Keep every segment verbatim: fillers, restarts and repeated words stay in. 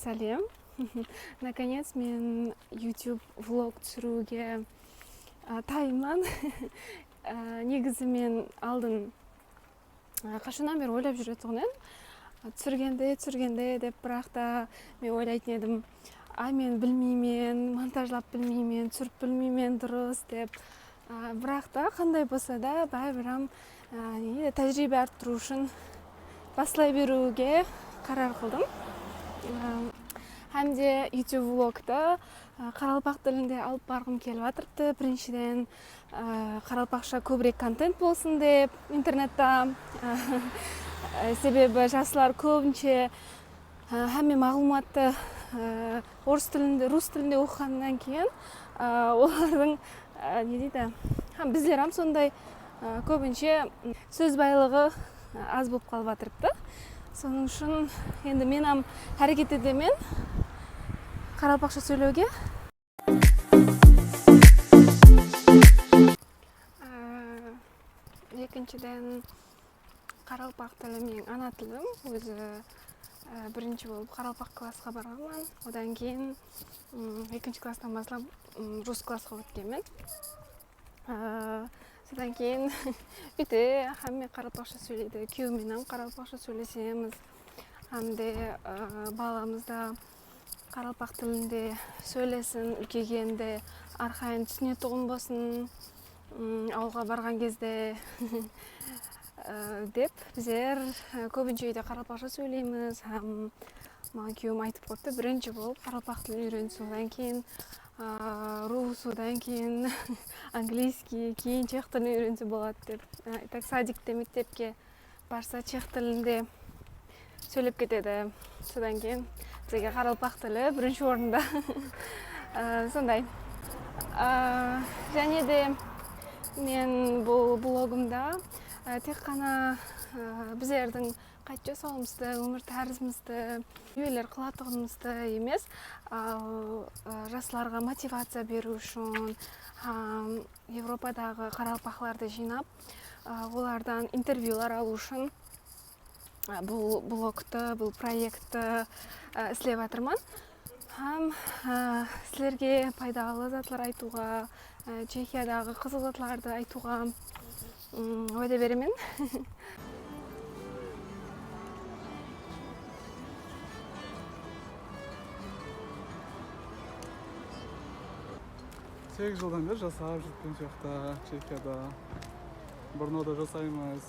Sálem. Наконец, men YouTube vlog túsiriwge, a, tayınman. A, negizi men aldın, a, qashannan beri oylap júretuǵın edim. A, túsirgende, túsirgende dep, biraq ta men oylaytın edim, ay, men bilmeymen, montajlap bilmeymen, túsirip bilmeymen durıs dep. A, biraq ta qanday bolsa da, báribir hám, a, ne, tájiriybe arttırıw ushın baslay beriwge qarar qıldım. A, hám de YouTube vlogtı, a, qaraqalpaq tilinde alıp barǵım kelip atırıptı. Birinshiden, a, qaraqalpaqsha kóbirek kontent bolsın dep, internette, a, sebebi jaslar kóbinshe, a, hámme maǵlıwmattı, a, orıs tilinde, rus tilinde oqıǵannan keyin, a, olardıń, a, ne deydi, hám bizler hám sonday, a, kóbinshe, m, sóz baylıǵı, a, az bolıp qalıp atırıptı. Sonıń ushın endi men hám háreket etemen qaraqalpaqsha sóylewge. Á, ekinshiden, qaraqalpaq tili meniń ana tilim. Ózi, á, birinshi bolıp qaraqalpaq klassqa barǵanman. Odan keyin, ım, ekinshi klasstan baslap, ım, rus klassqa ótkenmen. Á, sodan keyin úyde hámme qaraqalpaqsha sóyleydi. Kúyewim menen qaraqalpaqsha sóylesemiz. Hám de, á, balamız da qaraqalpaq tilinde sóylesin, úlkeygende arqayın túsinetuǵın bolsın, ım, awılǵa barǵan gezde, ı, dep bizler, ı, kóbinshe úyde qaraqalpaqsha sóyleymiz. Hám maǵan kúyewim aytıp qoyıptı, birinshi bolıp qaraqalpaq tilin úyrensiń, odan keyin, ı, rus, odan keyin angliyskiy, keyin chex tilin úyrense boladı dep. I, так, sadikte, mektepke barsa chex tilinde sóylep ketedi. Sodan keyin bizlerge qaraqalpaq tili birinshi orında. Á, sonday. Á, jáne de men bul blogımda, á, tek ǵana, á, bizlerdiń qayt jasawımızdı, ómir tárizimizdi, neler qılatuǵınımızdı emes, al, á, jaslarǵa motivaciya beriw ushın hám Evropadaǵı qaraqalpaqlardı jıynap, a, olardan intervyular alıw ushın, a, bul blogtı, bul proektti, a, islep atırman. Hám, a, sizlerge paydalı zatlar aytıwǵa, a, Chexiyadaǵı qızıq zatlardı aytıwǵa, ım, wáde beremen. Segiz jıldan beri jasap júrip, mına jaqta, Chexiyada. Brnoda jasaymız.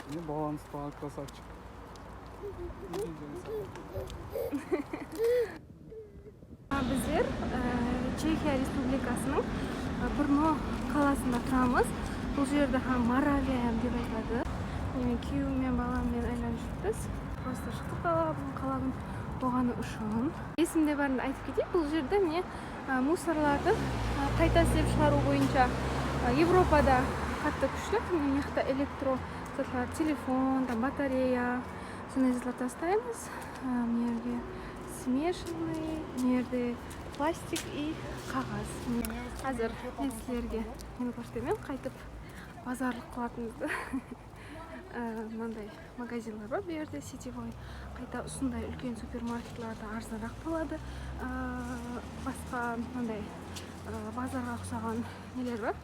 Mine, balamız bar, krasavchik. Bizler, e, Chexiya Respublikasınıń, e, Brno qalasında turamız. Bul jerdi hám Moraviya dep aytadı. Mine, kúyewim menen balam menen aylanıp júrmiz. Prosta shıqtıq dalaǵa, búgin qala kún bolǵanı ushın. Esimde barında aytıp keteyik, bul jerde mine, a, musorlardı, a, qayta islep shıǵarıw boyınsha, a, Evropada qattı kúshli. Mine, mıyaqta elektro zatlar, telefon, tam, batareya, sonday zatlar tastaymız. A, mına jerge smeshanıy, mına jerde plastik i qaǵaz. Mine, házir men sizlerge meni kórsetemen, qaytıp bazarlıq qılatınımızdı. Á, mınanday magazinler bar bul jerde, sitevoy. Qayta usınday úlken supermarketlarda arzanıraq boladı. Á, basqa mınanday, á, bazarǵa uqsaǵan neler bar,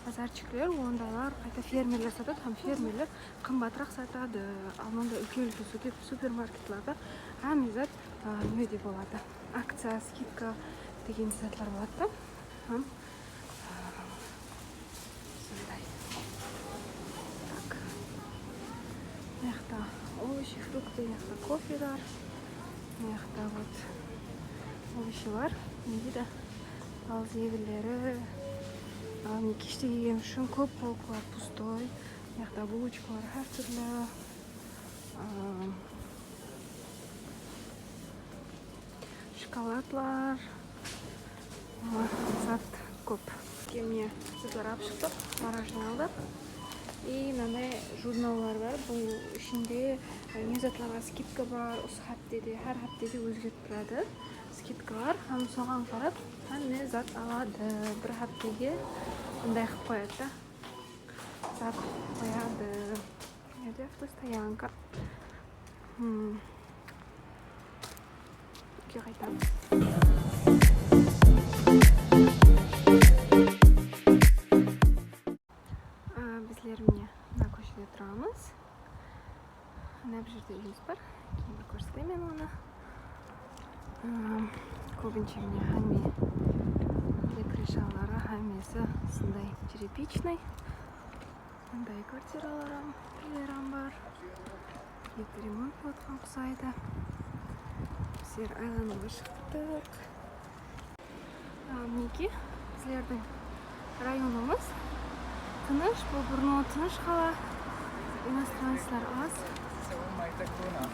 bazarchikler, ondaylar qayta fermerler satadı, hám fermerler qımbatıraq satadı. Al mınanday úlken-úlken super-, supermarketlarda hámme zat, á, nede boladı. Akciya, skidka degen zatlar boladı da. Hám, á, Sonday. Tak. Mıyaqta ovoshi, frukti, mıyaqta kofe bar. Mıyaqta, вот, ovoshi bar. Nege de, balız eginleri. Al, men keshte kelgenim ushın kóp polkalar pustoy. Mıyaqta bulochkalar hár túrli. Am, Shokoladlar. Zat kóp. Mine, zatlar alıp shıqtıq, morojnıy aldıq. I mınanday jurnallar bar. Bul ishinde, e, ne zatlarǵa skidka bar, usı háptede, hár háptede ózgerip turadı skidkalar. Hám soǵan qarap hámme zat aladı. Bir háptege bunday qılıp qoyadı da. Zat qoyadı. Mına jerde avtostoyanka. Hmm. Qaytam. Aa, bizler mine mına kóshede turamız. Mına bir jerde úyimiz bar. Keyin bir kórsetemen onı. Aa, kóbinshe mine hámme krıshaları, hámmesi usınday черепичный. Mınday kvartiralar hám, úyler hám bar. Endi remont bolıp atqan qusaydı. Bizler aylanıwǵa shıqtıq. Aa, minekey, bizlerdiń rayonımız tınısh, bul Brno tınısh qala. Inostranclar az.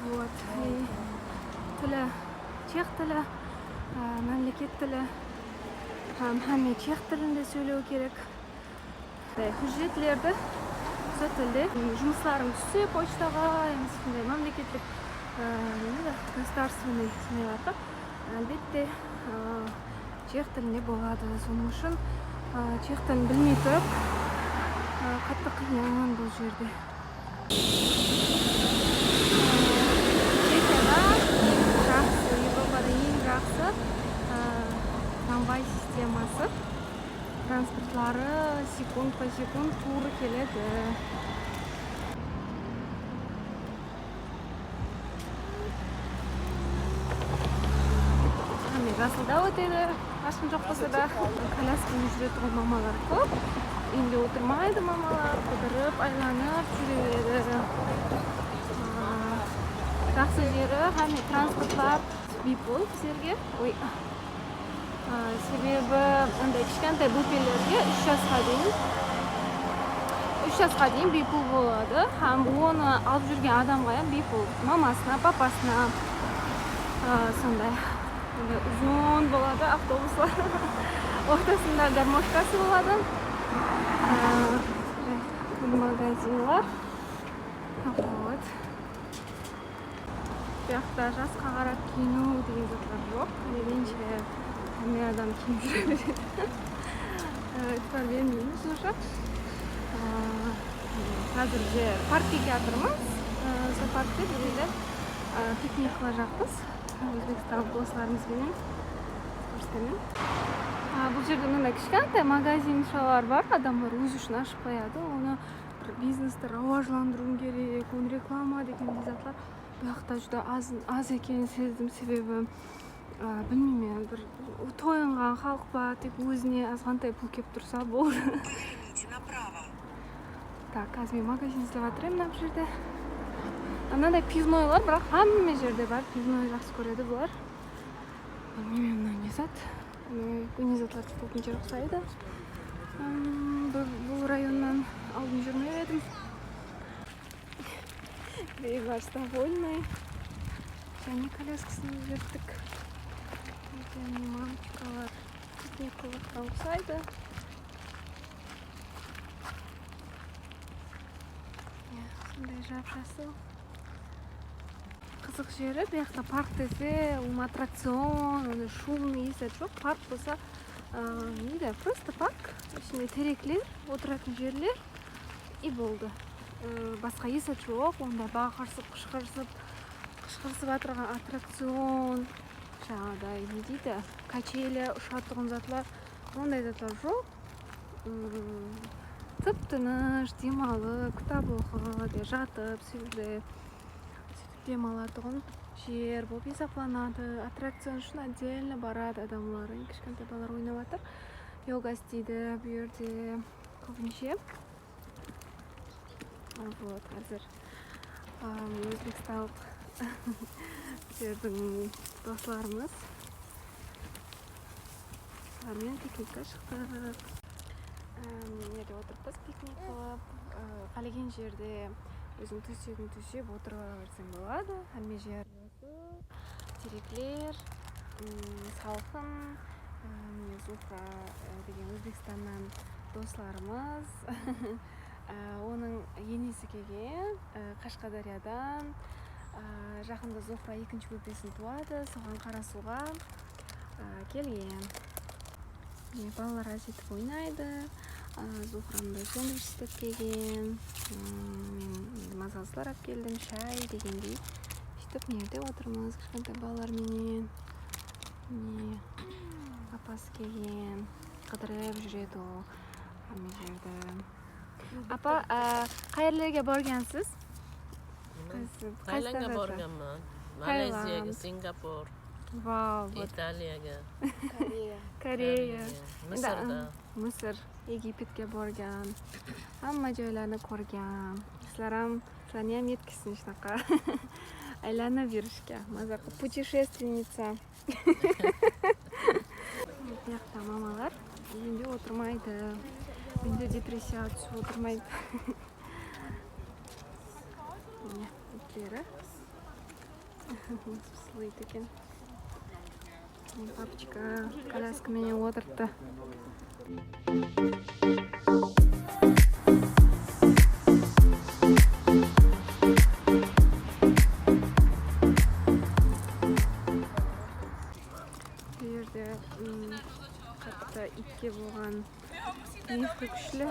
Вот. И tili, chex tili, aa, mámleket tili. Hám hámme chex tilinde sóylewi kerek. E, hújjetlerdi usı tilde, jumıslarıń tússe pochtaǵa, endi sonday mámleketlik, e, neme, государственный, sonday barda, álbette, e, chex tilinde boladı. Sonıń ushın, e, chex tilin bilmey turıp, e, qattı qıyın bul jerde. Chexiyada eń jaqsı, Evropada eń jaqsı, e, tramvay sisteması. Transportları sekund pa sekund tuwrı keledi. Hámme jasılda ótedi, heshkim joq bolsa da. Kolyaskamen júretuǵın mamalar kóp. Úyinde otırmaydı mamalar, qıdırıp, aylanıp júre beredi. Aa, jaqsı jeri, hámme transportlar biypul bizlerge. Oy. Aa, sebebi mınday kishkentay bópelerge úsh jasqa deyin, úsh jasqa deyin biypul boladı. Hám onı alıp júrgen adamǵa hám biypul. Mamasına, papasına, aa, sonday. Mınday uzın boladı avtobuslar. Ortasında garmoshkası boladı. Aa, bul magazinler. Вот. Buyaqta jasqa qarap kiyiniw degen zatlar joq. Menińshe, hámme adam kiyinip júre beredi. Itibar bermeymiz уже. Aa, házir bize parkke kiyatırmız. Aa, sol parkte bizler, aa, piknik qılajaqpız. Ózbekstan doslarımız benen kórsetemen. Aa, bul jerde mınday kishkentay magazinshalar bar, adamlar ózi ushın ashıp qoyadı. Onı bir biznesti rawajlandırıwım kerek, onı reklama degendey zatlar. Buyaqta júdá az, az ekenin sezdim, sebebi, a, bilmeymen, bir toyınǵan xalıq pa, tek ózine azǵantay pul kep tursa boldı. Так, házir men magazin izlep atır edim mına bir jerde. Mınaday pivnoylar, biraq hámme jerde bar. Pivnoy jaqsı kóredi bular. Bilmeymen, mına ne zat. Mına ne zatlar satıp atırǵan jer uqsaydı. Im, bul, bul rayonnan aldın júrmep edim. Beybarıs довольный. Jáne kolyaskasın ózgerttik. Jáne mamochkalar piknik qılıp atırǵan uqsaydı. Ya, sonday jap-jasıl. Qızıq jeri, buyaqta park dese, ulıwma attrakcion, onday шумный, esh zat joq. Park bolsa, ı, ne deydi, просто park, ishinde terekler, otıratın jerler, и boldı. I, basqa esh zat joq, onda baqırsıp, qıshqırısıp, qıshqırısıp atırǵan attrakcion, jańaǵıday, ne deydi, kacheli, ushatuǵın zatlar, onday zatlar joq. Im, tıp-tınısh, dem alıp, kitap oqıp, ya jatıp, sol jerde sóytip dem alatuǵın jer bolıp esaplanadı. Attrakcion ushın отдельно baradı adamlar. Kishkentay balalar oynap atır. Yoga isleydi bul jerde kóbinshe. Вот, házir, am, ózbekstanlıq bizlerdiń doslarımız. Bular menen piknikke shıqtıq. Am, mına jerde otırıppız, piknik qılıp, ı, qálegen jerde óziń tósegiń tósep otırıp ala berseń boladı. Hámme jer terekler, ım, salqın, ım, mine, Zuhra, ı, degen Ózbekstannan doslarımız. I, onıń enesi kelgen, ı, Qashqadáryadan. I, jaqında Zuhra ekinshi bópesin tuwadı, soǵan qarasıwǵa, ı, kelgen. Mine, balalar áz etip oynaydı. Aa, Zuhra mınday sendvich islep kelgen. Im, men endi mazalıslar alıp keldim, shay degendey. Sóytip, mına jerde otırmız, kishkentay balalar menen. Mine, apası kelgen, qıdırıp júredi ol hámme jerdi. Apa, a, qayerlerge borgansiz? Qaysi, qaysi Tailandga davlatlar? Borganman. Malayziyaga, Tailand. Singapur, Vau, вот. Italiyaga, Koreya. Koreya. Koreya. Endi, Misrda. Am, Misr, Egipetke borgan. Hamma joylarni ko'rgan. Sizlar ham, sizlarni ham yetkizsin shunaqa. Aylanib yurishga. Maza qilib, путешественница. Buyaqta mamalar uyinde oturmaydı. Uyinde depressiya túsip oturmaydı. Mine, itleri. Sılıydı eken. Papchika kolyaska menen otırıptı. Bu jerde, ım, qattı iytke bolǵan mehri kúshli.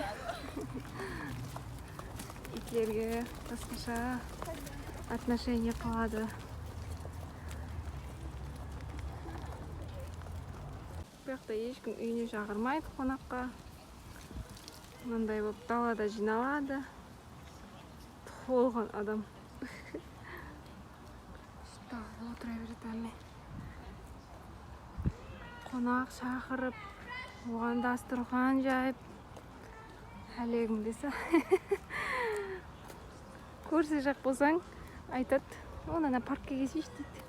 Iytlerge basqasha отношение qıladı. Bu jaqta hesh kim úyine shaqırmaydı qonaqqa. Mınday bolıp dalada jıynaladı. Tolǵan adam. Dalada otıra beredi hámme. Qonaq shaqırıp, oǵan dasturxan jayıp, hálegim dese. Kórsejaq bolsań, aytadı, "Onı ana parkka kelseyshi", deydi.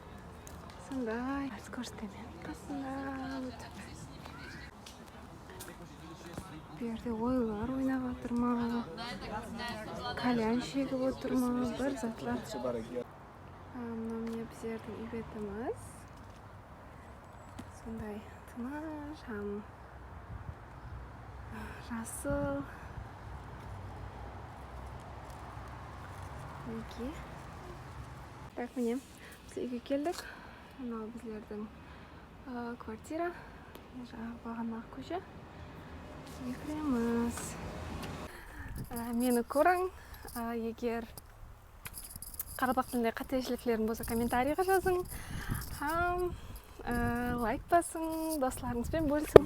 Sonday. Házir kórsetemen. Qasında ótip. Bu jerde oyınlar oynap atır ma, kalyan shegip otır ma, bir zatlar. Á, mına, mine, bizlerdiń úy betimiz. Sonday tınısh hám jasıl. Minekey. Tak, mine, biz úyge keldik. Mınaw bizlerdiń, ı, kvartira. Mine, jańaǵı baǵanaǵı kóshe. Úyge kiremiz. I, meni kóriń. I, eger qaraqalpaq tilinde qáteshiliklerim bolsa, kommentariyǵa jazıń. Hám, ı, layk basıń, doslarıńız benen bólisiń.